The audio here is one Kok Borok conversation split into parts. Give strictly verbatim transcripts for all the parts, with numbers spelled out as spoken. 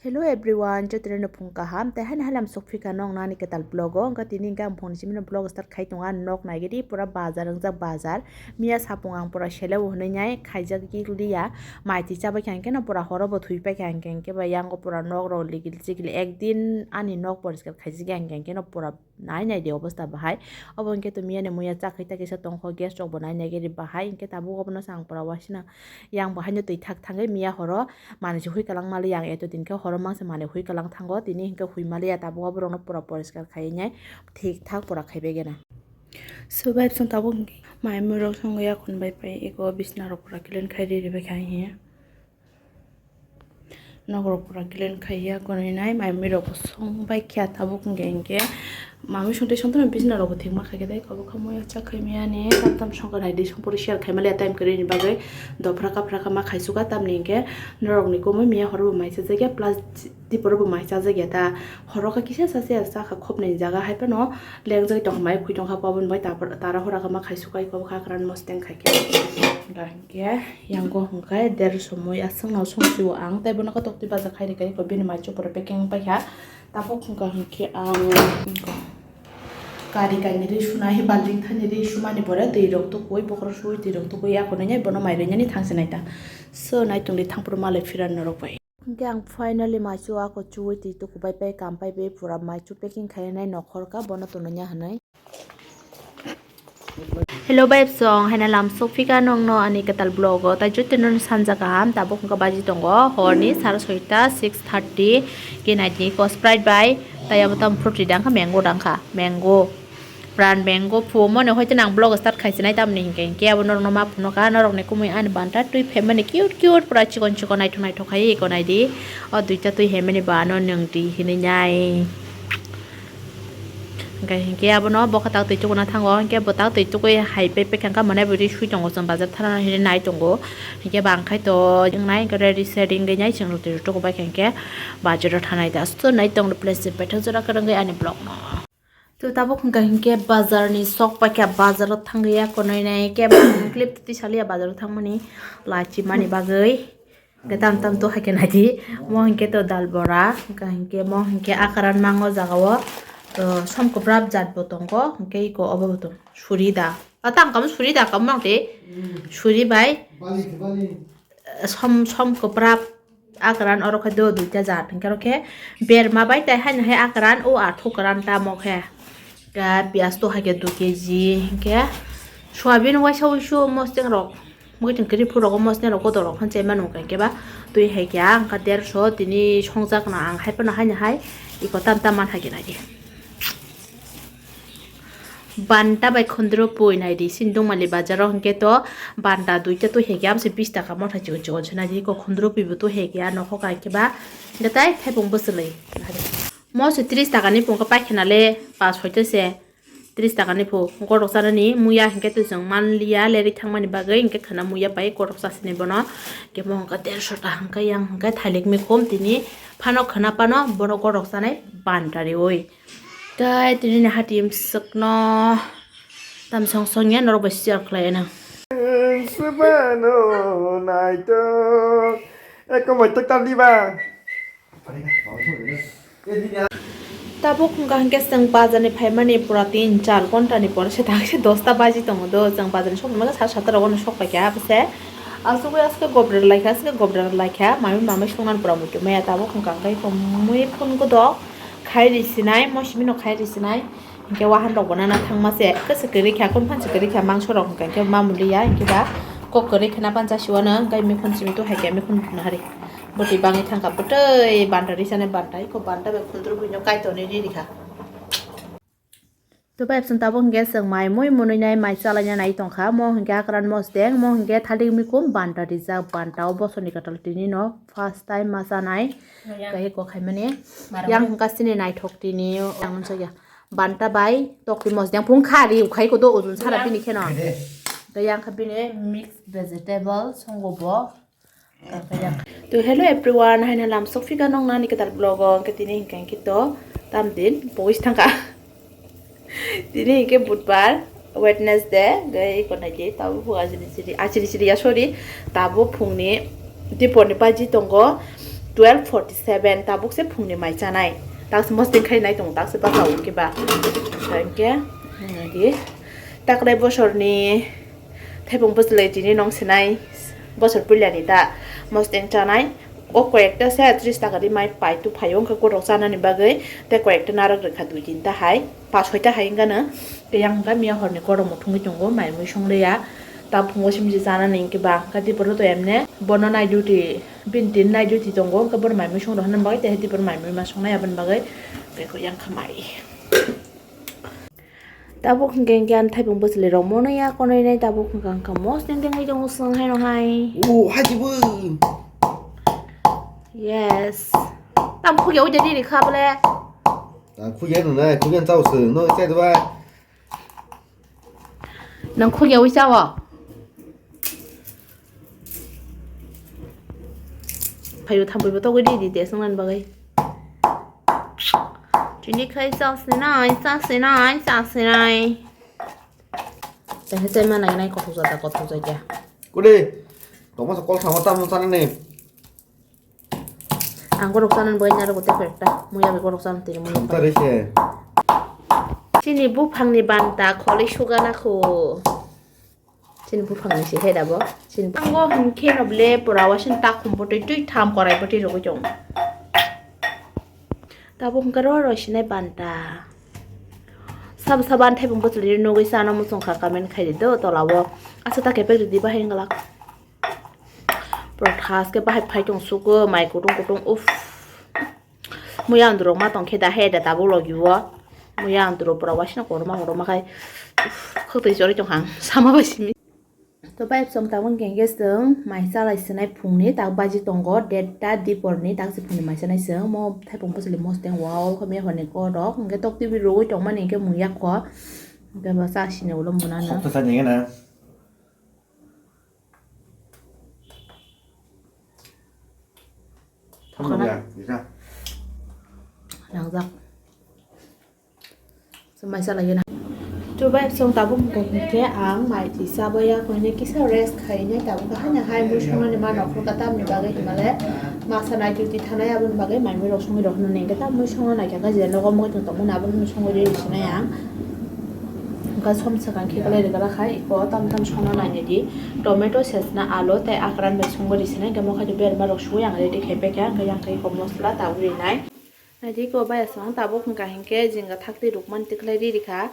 Hello everyone, jotono phung kaham, tei haino halam sokphika nong nani kwtal vlog o, wngkha tini hwnkhe ang phone simi no vlog start khai tongo, ang nok naigidi pura bazar wngjak bazar, miya sapung ang pura sele o hwnwi nai khaijak liya, mai twi chabai kha hwnkhe no pura horo bo thwi paikha hwnkhe hwnkhe ba yango pura nok rok ligil chigil ekdin ani nok poriskar khaijak ya hwnkhe hwnkhe no pura Nai nai di obosta bahai. Obo hwnkhe to miya ni muya chakhwi ta kisa tongkho, gas rok bo nai nai gari bahai. Hwnkhe tabuk obono se ang pura wasina yang bo haino twi thak thangwi miya horo manwi se hui kalang mali yang eto din khe horo mangsa manwi hui kalang thango. Tini hwnkhe hui mali ya tabuk oborok no pura poriskar khai nai thik thak pura khai bai gana. So bai chwng tabuk hwnkhe mai mui rok songwi yakun bai pai eko bisna rok pura clean khai ri ri bai kha hiya. Nokrok pura clean khaiya, konwi nai mai mui rok bo song bai kha tabuk hwnkhe hwnkhe. Mamui songte songte no bisna rok bo thik ma khaikhe tei kabo kha muya cha khai maya ni tam tam song kha nai di song pori share khai maliya time kwrwi ni bagwi dophra kaphra kha ma khai suka tamni hwnkhe norok ni komoi miya horo bo mai cha jakya plus tipor bo mai cha jakya ta horo kha kisa sa se sa kha khopnwi jaga hai phano lengjak tong mai khwi tong kha pabon bai tapor tara hora kha ma khai suka kabo kha kran mosteng khai khe. Hwnkhe yango hwnkhe der somoi aswk no song sio ang tei bono kotok twi baja khai rikha eko bini mai chupra packing paikha tabuk hwnkha hwnkhe ang kari kainwi ri sunai balting thani ri sumani pore twi rok tukui bokhorok sui twi rok tukui akonwi bono mai rwinani thangsinai ta so naitung di thangphuru malai phiran norok bai. Hwnkhe ang finally mai chu ako chuwi twi tukubai pai kam pai bai pura mai chu packing khai nai nokhor ka bono tono nya hwnwi. Hello bai song haina lam sokphika nongno ani kwtal vlog o tai jotono sanja kaham tabuk hwnkha baji tongo horni sara soita six thirty ke nai tini ko Sprite bai tai abo tam fruity dangkha mango dangkha mango brand mango phumo no hoite nang vlog start khai sinai tamni hinkhe hinkhe abo norokno ma phuno kha norokni kumui ani banta twi phaimani cute cute pura chikon chikon naithok naithok khai eko naidi o duita twi phaimani ba ano nwng twi hinwi nai. Hwnkhe hinkhe abono bokha tak twi tukuna thango, hinkhe bo tak twi tukui hai pai paikha, wngkha mwnai bo ri sui tongo chwng bazar thana hinwi nai tongo, hinkhe bangkhai to wngnai, hinkhe ready setting wngwi nai chwng rw twi rw tukubaikha, hinkhe bazaro thanai da. So nai tong replace paithak jora kwrwngwi ani vlog no. To tabuk hwnkha hinkhe bazar ni sok paikha, bazaro thangwi ya konwi nai, hinkhe clip twi saliya bazaro thangmani lachi mani bagwi. Hwnkhe tam tam to haikhe naidi. Mo hinkhe to dal bora, hwnkha hinkhe mo hinkhe akaran mango jaga o, to som kwprap jat bo tongo, hinkhe iko obo bo tong suri da. A tang kamo suri da kamo mang te. Suri bai. Som, som kwprap akaran oro khe do duita jat. Hinkhe oro khe berma bai tai haino hai akaran o athu karan tamo khe. Ka piyaj to haikhe dui kg hinkhe soyabin waisa wuisu mosdeng rok. Muiting kwrwi phuru rogo mosne rok kotor rok phan chai mano hwnkha khe ba twi hai khe ang kha derso tini songjak no ang hai phano haino hai iko tam tam man hai khe nai di. Banta bai khondro pui nai di sini dongmali bazar o hwnkhe to banta duita twi hai khe amse bish taka motha chikon chikon se nai di iko khondro pui bo twi hai khe a nokho kai khe ba hwnkhe tai thaipung bwswlwi. Mo se tris taka ni pung khe paikhe na le pa soita se. Tris taka ni phu gorok chanani muya hinkhe twi chwng manliya lerwi thangmani bagwi hinkhe khwna muya pai gorok chasini bono. Hinkhe mo hinkhe derso ta hinkhe yang hinkhe thailik mikhum tini phano khwna phano borok gorok chanai bantariwi. Tei tini ni hati swkno tamsong songya norok bai share khlai anw. Swbano naitok eko moitok taliba. Tabuk wngkha hinkhe chwng bazar ni phaimani pura tin char ghonta ni pore se tangse dosta baji tongo do chwng bazar ni sokphaima khe sat sat ta rogo no sok paikha abose asugwi aske gobra laikha aske gobra laikha mami mami songnani pura muitu maya tabuk wngkha hinkhe mui phone godok khai ri sinai mo simi no khai ri sinai hinkhe wahan rok bo nana thangma se khe se kwrwi kha kon phan se kwrwi kha mangso rok hinkhe ma muliya hinkhe ba kok kwrwi khna pan jasiwano hinkhe mikhon simi tu hai khe mikhon nahari. Bwtwi bangwi thangkha bwtwi banta ri sanai banta iko banta bai khundrubui no kaitor ni ri rikha. To bai absent tabuk hinkhe chwng mai mui mwnwi nai mai chalaina nai tongkha mo hinkhe akran mosdeng mo hinkhe thalik mikhum banta rijak banta o bosor ni kwtal tini no first time ma chanai. Khe iko khaimani yang hwnkha chini naithok tini yang manchakya banta bai tokti mosdeng phung kha ri ukhai ko do ujun sara bini kheno. Khe yang kha bini mix vegetable songo bo. To hello everyone, haino lam sokphika nong nani kwtal vlog o, hwnkhe tini hinkhe hwnkhe to tam din pogis thangkha. Tini hinkhe budbar, Wednesday, hwnkhe iko naidi tabo phung achiri chiri, achiri chiri ya sorry, tabo phungni dipor ni baji tongo, Twelve forty seven, tabuk se phungni mai chanai. Takse mosdeng khai nai tongo, takse bachao hwnkhe ba. Hwnkhe, hmm, di. Taklai bosorni thaipung bwchlai tini nong sinai, bosor puilani ta mosdeng chanai. O koyekta se tris taka di mai pai tu phaio, hwnkhe kotok chanani bagwi, tei koyekta narwk rwkha dui tinta hai, pas soita hai wngkha no. Tei yang wngkha miya horni kotok muthungwi tongo, mai mui songlia. Ta phungo simsi chanani hwnkhe ba, hwnkhe tei borok to emne bono night duty, bini tini night duty tongo, hwnkhe bono mai mui song rwhani bagwi, tei tei bono mai mui ma songnai aboni bagwi, tei yang kha mai. Tabuk hwnkhe hwnkhe ani thaipung bwchlwi rok mono ya konwi nai, tabuk hwnkha hwnkha mosdeng dengwi tongo chwng haino hai. O, hajibo. Yes. Tam khugya ujani ri kha bole. Ta khugya no nai, khugya chao se, no chai dwai. Nang khugya ui chao. Phaio thampui bo togwi di di de swngnani bagwi. Chini khai chak sinai, chak sinai, chak sinai. Tei hai chai ma nai nai kothok jata, kothok jata. Kudi, tongma sa kol thangma tamo chanani. Ang gorok chanani bagwi narwgo tei koi ekta. Muya bai gorok chanani tini muya. Tare se. Chini buphangni banta kholi sugana kho. Chini buphangni se hai dabo. Chini ango hwnkhe no ble pura wasin takhum bwtwi twi tham korai bwtwi rwgwi tongo. Tabuk hwnkhe ro ro sinai banta. Sabo sabo ani thaipung bwchlwi nugwi chana muchung kha comment khai di do tola o. Asa ta kepek ridi bahai wngla. Pura thas khe bahai phai tong sugo mai kutung kutung uff. Muya andurok ma tong khe da he da tabuk logi o. Muya andurok pura waisino korma korma khai uff, khwtwi chori tong kha ang sama bai simi. To bai chwng tabuk hwnkhe hwnkhe chwng mai chalai swnai phungni tak baji tongo dead ta diporni tak se phungni mai chanai chwng mo thaipung bwchlwi mosdeng wow khe me horni kotok hwnkhe tok twi rwgwi tongmani hwnkhe mung yakho hwnkhe bo cha sini ulo mwnano. Soksa sa nengena. Thangkha na? Nangjak. Chwng mai chalai gana. Chubai chwng tabuk hwnkhe ang mai twi chabaiya koine kisa rest khainai tabuk haino hai mui songnani ma nokhorkha tamni bagwi hinmale masa nai duty thanai aboni bagwi mai mui rok songwi rok hinwi hwnkhe tam mui songna naikha kha je nogo mui tong tongmani aboni songwi rwi sinai ang. Hwnkha som swkang khe kwlai rwgwla khai iko tam tam songna nainai di tomato sesna alu tei akran bai songwi rwi sinai hwnkhe mokhe berma rok sui ang ready khai paikha hwnkhe yang khe iko mosla tabuk rinai. Naidi ko bai aswk tabuk hwnkha hinkhe jing gw thak twi rukmani tikhlai ri rikha.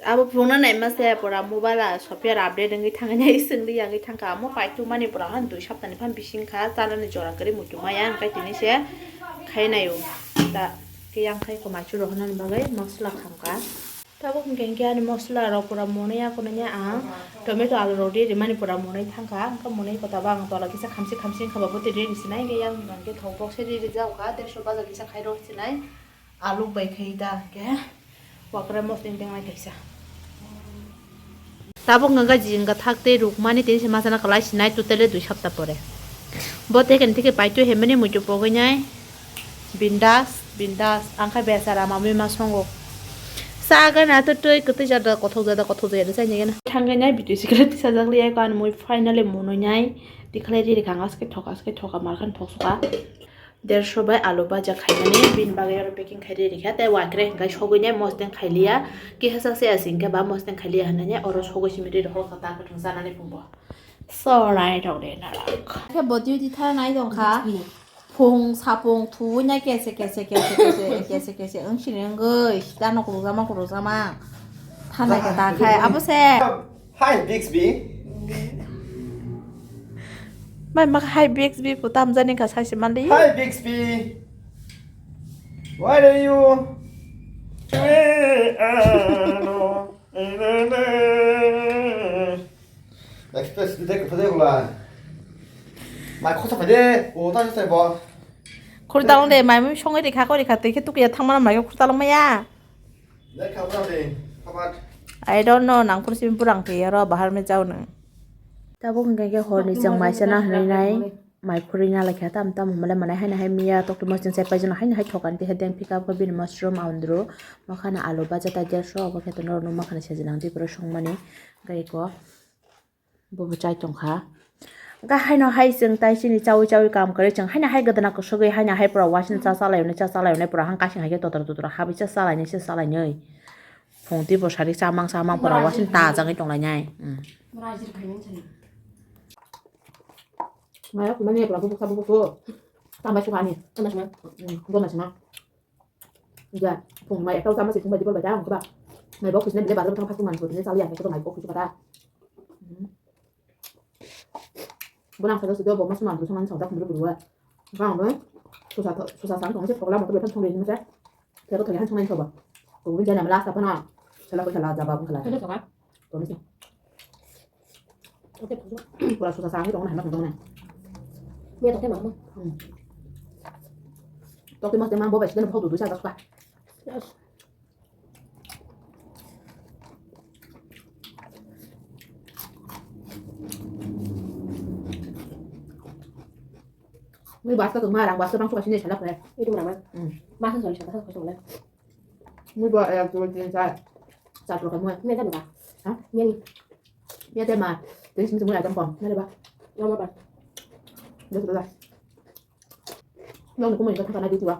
Abo phunukna naima se pura mobile a software update wngwi thangwi nai swngli yangwi thangkha. Amo paithumani pura han dui saptani phan bising kha chanani jora kwrwi muitu maya hwnkhe tini se khai naio. Da khe yang khai ko maichu rohornani bagwi mosla khamkha. Tabuk hwnkhe hwnkhe ani mosla rok pura monwi ya, kono ya ang tomato alu rok ri rimani pura monwi thangkha, hwnkhe monwi kota ba ang tola kisa khamsi khamsi wngkha ba bwtwi ri ri sinai, hwnkhe yang hwnkhe thok bokse ri rijak kha, dersho baja kisa khai rw sinai, alu bai khai da hwnkhe wakra mosla tengnai kaisa. Tabuk hwnkhe jing gw thak tei rukmani tini se masa na kwlai sinai totally dui sapta pore. Bo tei khe tei khe paitwi hemani muitu pogwi nai. Bindas, bindas, ang khe bechara mamui ma songo. Sa gana to twi kwtwi jada kothok jada kothok jada chai nigena. Thangwi nai bitwi sikle tisa jak liya ko ani mui finally monoi nai. Tikhlai ri rikha ang aske thok aske thok amar khan thok suka. Dersho bai alu baja khaimani bini bagwi oro packing khai ri rikha tei wakre hwnkhe sogwi nai mosdeng khai liya. Kiha sak se asing khe ba mosdeng khai liya hinwi oro sogwi simi ri rokha ta kwthwng chanani phungo. Sorai rok de narok. Khe bo duty thar nai tong kha. Phung sapung thuwi nai kese kese kese kese kese kese wng sini wngwi sita no kurujama kurujama. Thanai khe ta khai abo se. Hi Bixby. Mai mak hi Bixby pu tamjani kha saisi mali. Hi Bixby. Where are you? Express di dek phade gula. Mai khosa phade, o ta sai bo. Khur dalong de, mai mui songwi rikha, kori kha, twi khe tukuya thangmana mai khur dalong maya. Dek kha bra de, khabat. I don't know, nang pur simi purang khe yaro bahar me jao nang. Tabuk hwnkhe khe horni chwng mai sana hwnwi nai. Mai khurui na laikha tam tam hwnmale manai haino hai miya tokti mosdeng sai paijano haino hai thokan tei hai deng pika bwkha bini mushroom aundru makhana alu baja tai dersho obo khe norok nukmakhana sejwnang tei borok songmani tei eko bobo chai tongkha Hwnkhe haino hai chwng tai chini chaui chaui kam kwrwi chwng haino hai gwdana kwswgwi haino hai pura wasing cha chalai hwnwi cha chalai hwnwi pura hang kasing hai khe totra totra habwi cha chalainai se chalainai. Phung twi bo sari chamang chamang pura wasing tajagwi tonglainai. Hmm. Maya kumani pura bubuk sa bubuk ko. Tama sukani. Tama sukani. Hmm, goma sima. Ja, phung mai ekta chama se phung bai dibor bai ta, ang khe ba. Mai bok kisne bile bazar thang phak man ko, bile chali ya, ko mai bok kisu kata. Hmm. Bunang sa do, bo mas man, sa man sa da, khum buru buru wa. Bang bo, susa to, susa sang thong se, pokla mo to, betham thong le ni ma se. Thero thong han thong nai so ba. Ko bin jana mala sa pa na. Sala ko sala jaba ko sala. Thero thong. Ko ni se. Oke, pura susa sang thong na, na thong na. Ni to ke ma ma. Hmm. To ke mas te ma bo ba, sila mo du du sa ka. Yes. Mui bas ka tongma rang bas ka bang suka sini salak le. Itu merama. Hmm. Masa sori saka saka sori. Mui bo ek dua tin char. Char proka mui. Ini ada berapa? Hah? Ini. Ini ada mah. Jadi sini semua ada kong. Ini ada berapa? Yang berapa? Ini berapa? Nong ni kumui ka thangkana di tuwa.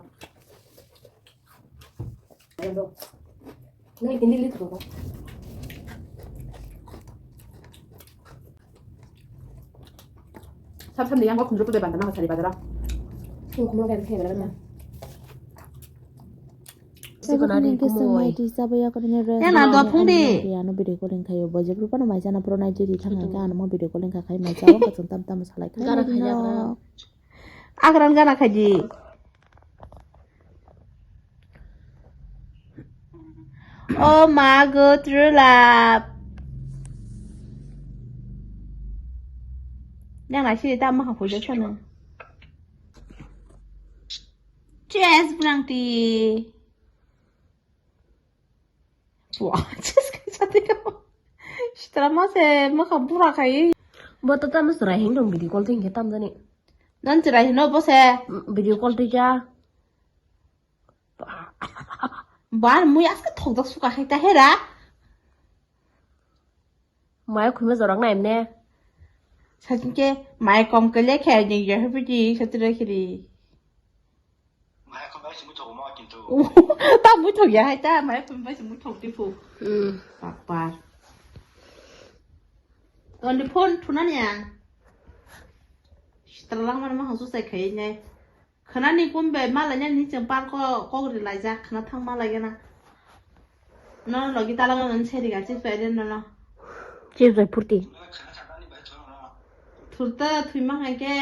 Nong ni tindi lit ko. Sab samni yang ko khundru pebe banda ma sari bazara. Khum khum ka khe bela bela. Siko na ri kumui. Ya na do phung di. Ano video calling khayo bo jebru pano mai jana pro nai jiri thang ka ano mo video calling kha khai mai jawa ka chwng tam tam salai khai. Gara khai jagra. Akran gana khaji. Oh my God, true love. Yang nasi ta maha puja sana. Cheers, Blanti. Wah, just kaisa twi ka. Sitra ma se makha bura khai. Bo to tamo chwrai hin dong video call twi hinkhe tam jani. Nan chwrai hino bo se. Video call twi ja. Bar mui aska thokjak suka khai ta hera. Maya khuma jorang na emne. Sajike maya kom kele khe ni je hubidi satra khiri. Maya khum bai se muithok mo kintu. Ta muithok ya hai ta, maya khum bai se muithok di phu. Hmm. Papa. Ton di phone thuna ni ang. Sitra lang mana ma hasu sai khai nai. Khana ni kum be mala nai ni chang par ko kok ri lai jak khana thang mala gana. No logi tala no seri ga chips bai den no. Chips bai purti. Thurta thui ma hai ke.